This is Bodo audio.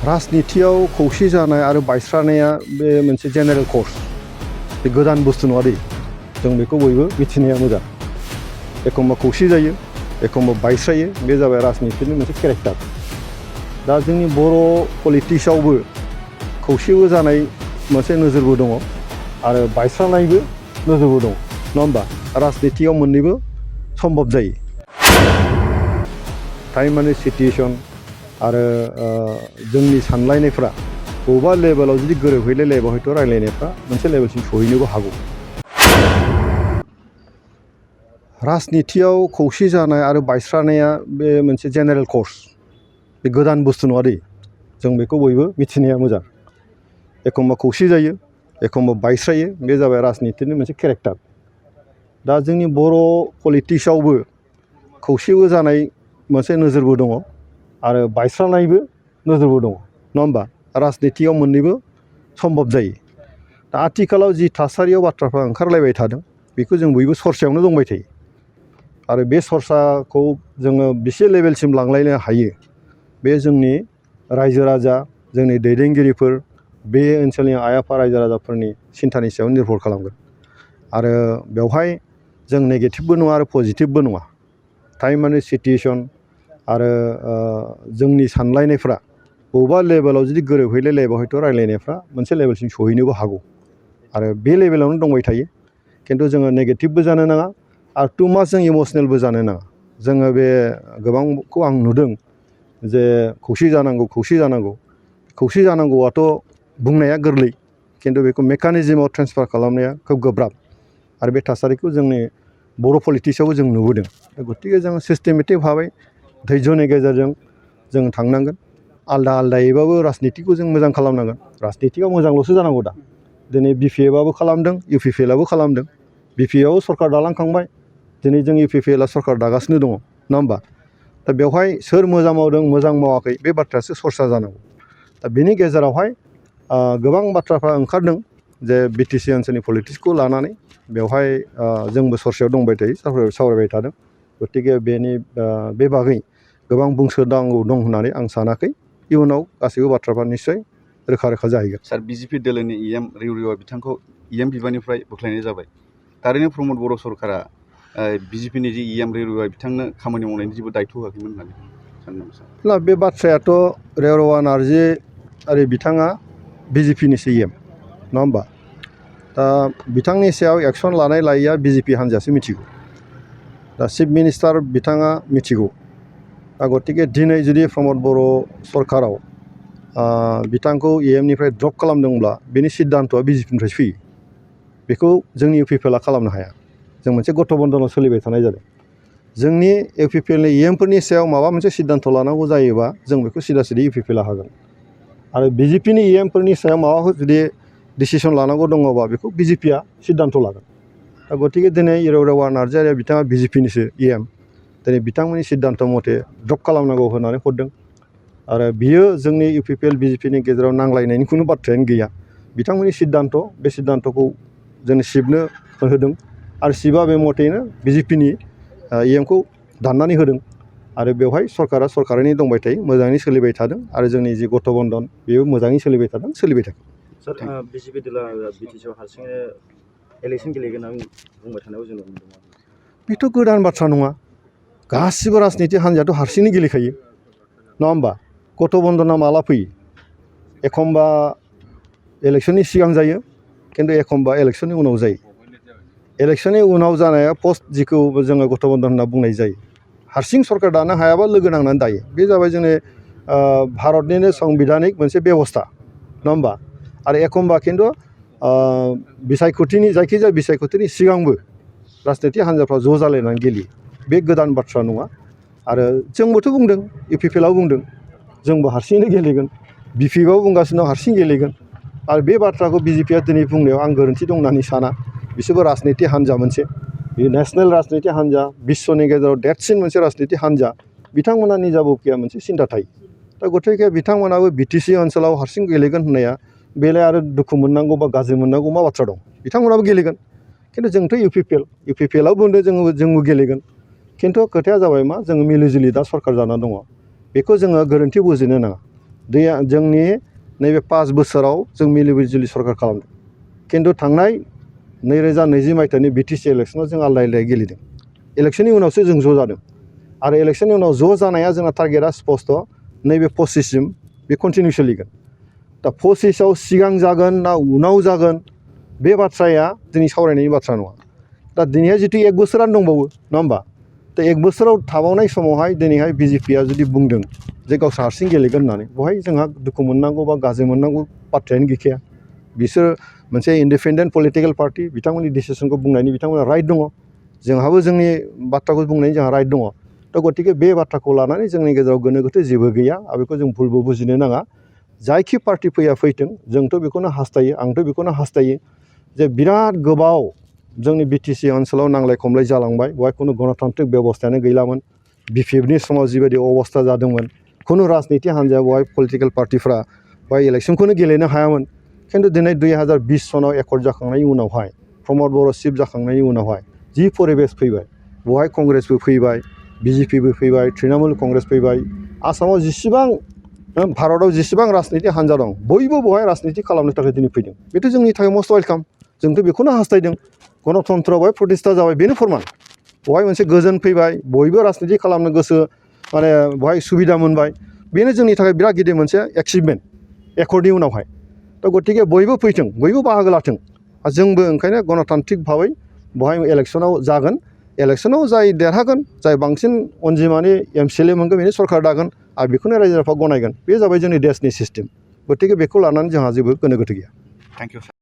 राजनितियाव खौसे जानाय आरो बायस्रानाया बे मोनसे जेनेरेल कर्स बे गोदान बुस्थु नङा दे जों बेखौ बयबो मिथिनाया मोजां एखमबा खौसे जायो एखमबा बायस्रायो बे जाबाय राजनितिनि मोनसे केरेक्टार दा जोंनि बर' पलिटिक्सआवबो खौसेबो जानाय मोनसे नोजोरबो दङ आरो बायस्रानायबो नोजोरबो दङ नङा होमबा राजनितियाव मोननैबो सम्भब जायो टाइम आरो सिटुएसन आरो जोंनि सानलायनायफ्रा बबेबा लेभेलाव जुदि गोरोबहैलायलायबा हयथ' रायलायनायफ्रा मोनसे लेभेलसिम सहैनोबो हागौ राजनितियाव खौसे जानाय आरो बायस्रानाया बे मोनसे जेनेरेल कर्स बे गोदान बुस्थु नङा दे जों बेखौ बयबो मिथिनाया मोजां एखमबा खौसे जायो एखमबा बायस्रायो बे जाबाय राजनितिनि मोनसे केरेक्टार दा जोंनि बर' पलिटिक्सआवबो खौसेबो जानाय मोनसे नोजोरबो दङ आरो बायस्रानायबो नोजोरबो दङ नङा होमबा राजनितियाव मोननैबो सम्भब जायो दा आथिखालाव जि थासारियाव बाथ्राफ्रा ओंखारलायबाय थादों बेखौ जों बयबो सरसायावनो दंबाय थायो आरो बे सरसाखौ जोङो बेसे लेभेलसिम लांलायनो हायो बे जोंनि रायजो राजा जोंनि दैदेनगिरिफोर बे ओनसोलनि आइ आफा रायजो राजाफोरनि सिन्थानि सायाव निर्भर खालामगोन आरो बेवहाय जों नेगेटिभबो नङा आरो पजिटिभबो नङा टाइम आरो सिटुएसन आरो जोंनि सानलायनायफ्रा बबेबा लेभेलाव जुदि गोरोबहैलायलायबा हयथ' रायलायनायफ्रा मोनसे लेभेलसिम सहैनोबो हागौ आरो बे लेभेलावनो दंबाय थायो खिन्थु जोङो नेगेटिभबो जानो नाङा आरो टु माच जों इमसनेलबो जानो नाङा जोङो बे गोबांखौ आं नुदों जे खौसे जानांगौआथ' बुंनाया गोरलै खिन्थु बेखौ मेकानिजमाव ट्रेन्सफार खालामनाया खोब गोब्राब आरो बे थासारिखौ जोंनि बर' पलिटिक्सआवबो जों नुबोदों गतिके जों सिस्टेमेटिक भाबै धैर्यनि गेजेरजों जों थांनांगोन आलदा आलदायैबाबो राजनितिखौ जों मोजां खालामनांगोन राजनितिकआ मोजांल'सो जानांगौ दा दिनै BPFआबो खालामदों UPPLआबो खालामदों BPFआबो सरकार दालांखांबाय दिनै जों UPPLआ सरकार दागासिनो दङ नङा होमबा दा बेवहाय सोर मोजां मावदों मोजां मावाखै बे बाथ्रायासो सरसा जानांगौ दा बेनि गेजेरावहाय गोबां बाथ्राफ्रा ओंखारदों जे BTC ओनसोलनि पलिटिक्सखौ लानानै बेवहाय जोंबो सरसायाव दंबाय थायो सावरायबाय थादों गतिके बे बागै गोबां बुंसोनांगौ दं होननानै आं सानाखै इयुनाव गासैबो बाथ्राफ्रा निस्सय रोखा रोखा जाहैगोन सार BJP दोलोनि EM रिउरिउआ बिथांखौ EM बिबाननिफ्राय बोख्लायनाय जाबाय थारैनो प्रमद बर' सरकारा BJPनि जि EM रिउरिउआ बिथांनो खामानि मावनायनि जेबो दायथ' होआखैमोन होननानै सानो नामा सार बे बाथ्रायाथ' रेवरुवा नार्जि आरो बिथाङा BJPनिसो EM नङा होमबा दा बिथांनि सायाव एक्सन लानाय लायैया BJP हान्जायासो मिथिगौ दा चिफ मिनिस्टार बिथाङा मिथिगौ दा गतिके दिनै जुदि प्रमद बर' सरकाराव बिथांखौ EMनिफ्राय ड्रप खालामदोंब्ला बेनि सिद्धान्त'आ BJPनिफ्रायसो फैयो बेखौ जोंनि UPPLआ खालामनो हाया जों मोनसे गठबन्धनाव सोलिबाय थानाय जादों जोंनि UPPLनि EMफोरनि सायाव माबा मोनसे सिद्धान्त लानांगौ जायोबा जों बेखौ सिदा सिदि UPPLआ हागोन आरो BJPनि EMफोरनि सायाव माबाफोर जुदि डिसिसन लानांगौ दङबा बेखौ BJPआ सिद्धान्त लागोन दा गतिके दिनै रेवरुवा नार्जारिया बिथाङा BJPनिसो EM दिनै बिथांमोननि सिद्धान्त मथे ड्रप खालामनांगौ होननानै हरदों आरो बियो जोंनि UPPL BJPनि गेजेराव नांलायनायनि खुनु बाथ्रायानो गैया बिथांमोननि सिद्धान्त बे सिद्धान्तखौ जों शिबनो होदों आरो शिबा बे मथेनो BJPनि EMखौ दाननानै होदों आरो बेवहाय सरकारा सरकारैनो दंबाय थायो मोजाङै सोलिबाय थादों आरो जोंनि जि गठबन्धन बेयो मोजाङै सोलिबाय थादों सोलिबाय थागोन सार BJP दोला BTCआव हारसिङै इलेक्सन गेलेगोन होनना बुंबाय थानायाव जों नुनो मोनदों बेथ' गोदान बाथ्रा नङा गासिबो राजनिति हान्जायाथ' हारसिङै गेलेखायो नङा होमबा गठबन्धना माला फैयो एखमबा इलेक्सननि सिगां जायो खिन्थु एखमबा इलेक्सननि उनाव जायो इलेक्सननि उनाव जानाया पस्ट जिखौ जोङो गठबन्धन होनना बुंनाय जायो हारसिं सरकार दानो हायाबा लोगो नांनानै दायो बे जाबाय जोंनि भारतनिनो संबिधानिक मोनसे बेबस्था नङा होमबा आरो एखमबा खिन्थु बिसायख'थिनि जायखिजाया बिसायख'थिनि सिगांबो राजनिति हान्जाफ्रा ज' जालायनानै गेलेयो बे गोदान बाथ्रा नङा आरो जोंबोथ' बुंदों UPPLआव बुंदों जोंबो हारसिङैनो गेलेगोन BPFआव बुंगासिनो हारसिं गेलेगोन आरो बे बाथ्राखौ BJPआ दिनै बुंनायाव आं गोरोन्थि दं होननानै साना बिसोरबो राजनिति हान्जा मोनसे बे नेसनेल राजनिति हान्जा बिश्वनि गेजेराव देरसिन मोनसे राजनिति हान्जा बिथांमोना निजाबोखिया मोनसे सिन्था थायो दा गतिके बिथांमोनाबो BTC ओनसोलाव हारसिं गेलेगोन होननाया बेलाय आरो दुखु मोननांगौ बा गाज्रि मोननांगौ मा बाथ्रा दं बिथांमोनाबो गेलेगोन खिन्थु जोंथ' UPPLआव बुंदों जोंबो गेलेगोन खिन्थु खोथाया जाबाय मा जोङो मिलिजुलि दा सरकार जाना दङ बेखौ जोङो गोरोन्थि बुजिनो नाङा जोंनि नैबे 5 बोसोराव जों मिलि जुलि सरकार खालामदों खिन्थु थांनाय 2020 मायथाइनि बिटिसि इलेक्सनाव जों आलदा आलदायै गेलेदों इलेक्सननि उनावसो जों ज' जादों आरो इलेक्सननि उनाव ज' जानाया जोंना टारगेटआ स्पष्ट नैबे 25सिम बे कन्टिनिउ सोलिगोन दा 25आव सिगां जागोन ना उनाव जागोन बे बाथ्राया दिनै सावरायनायनि बाथ्रा नङा दा दिनैहाय जितु 1 बोसोरानो दंबावो नङा होमबा दा 1 बोसोराव थाबावनाय समावहाय दिनैहाय बिजेपिया जुदि बुंदों जे गावसोर हारसिं गेलेगोन होननानै बहाय जोंहा दुखु मोननांगौ बा गाज्रि मोननांगौ बाथ्रायानो गैखाया बिसोर मोनसे इन्डिपेन्डेन्ट पलिटिकेल पार्टि बिथांमोननि डिसिसनखौ बुंनायनि बिथांमोना राइट दङ जोंहाबो जोंनि बाथ्राखौ बुंनायनि जोंहा राइट दङ दा गतिके बे बाथ्राखौ लानानै जोंनि गेजेराव गोनो गोथो जेबो गैया आरो बेखौ जों भुलबो बुजिनो नाङा जायखि पार्टि फैथों जोंथ' बेखौनो हास्थायो आंथ' बेखौनो हास्थायो जे बिराद गोबाव जोंनि बिटिसि ओनसोलाव नांलाय खमलाय जालांबाय बेवहाय खुनु गणतान्त्रिक बेबस्थायानो गैलामोन बिपिएफनि समाव जिबायदि अबस्था जादोंमोन खुनु राजनिति हान्जाया बेवहाय पलिटिकेल पार्टिफ्रा बेवहाय इलेक्सनखौनो गेलेनो हायामोन खिन्थु दिनै 2020 सनाव एकर्ड जाखांनायनि उनावहाय प्रमद बर' चिफ जाखांनायनि उनावहाय जि परिबेस फैबाय बेवहाय कंग्रेसबो फैबाय बिजेपिबो फैबाय तृणमूल कंग्रेस फैबाय आसामाव जेसेबां भारताव जेसेबां राजनिति हान्जा दं बयबो बेवहाय राजनिति खालामनो थाखाय दिनै फैदों बेथ' जोंनि थाखाय मस्ट वेलकाम जोंथ' बेखौनो हास्थायदों गणतन्त्र बेवहाय प्रतिष्ठा जाबाय बेनो फोरमान बेवहाय मोनसे गोजोन फैबाय बयबो राजनिति खालामनो गोसो माने बेवहाय सुबिदा मोनबाय बेनो जोंनि थाखाय बिराद गिदिर मोनसे एचिभमेन्ट एकर्डनि उनावहाय दा गतिके बयबो फैथों बयबो बाहागो लाथों जोंबो ओंखायनो गणतान्त्रिक भाबै बेवहाय इलेक्सनाव जागोन इलेक्सनाव जाय देरहागोन जाय बांसिन अनजिमानि एमसिएलए मोनगोन बेनो सरकार दागोन आरो बेखौनो रायजो राजाफ्रा गनायगोन बे जाबाय जोंनि देशनि सिस्टेम गतिके बेखौ लानानै जोंहा जेबो गोनो गोथो गैया थेंक इउ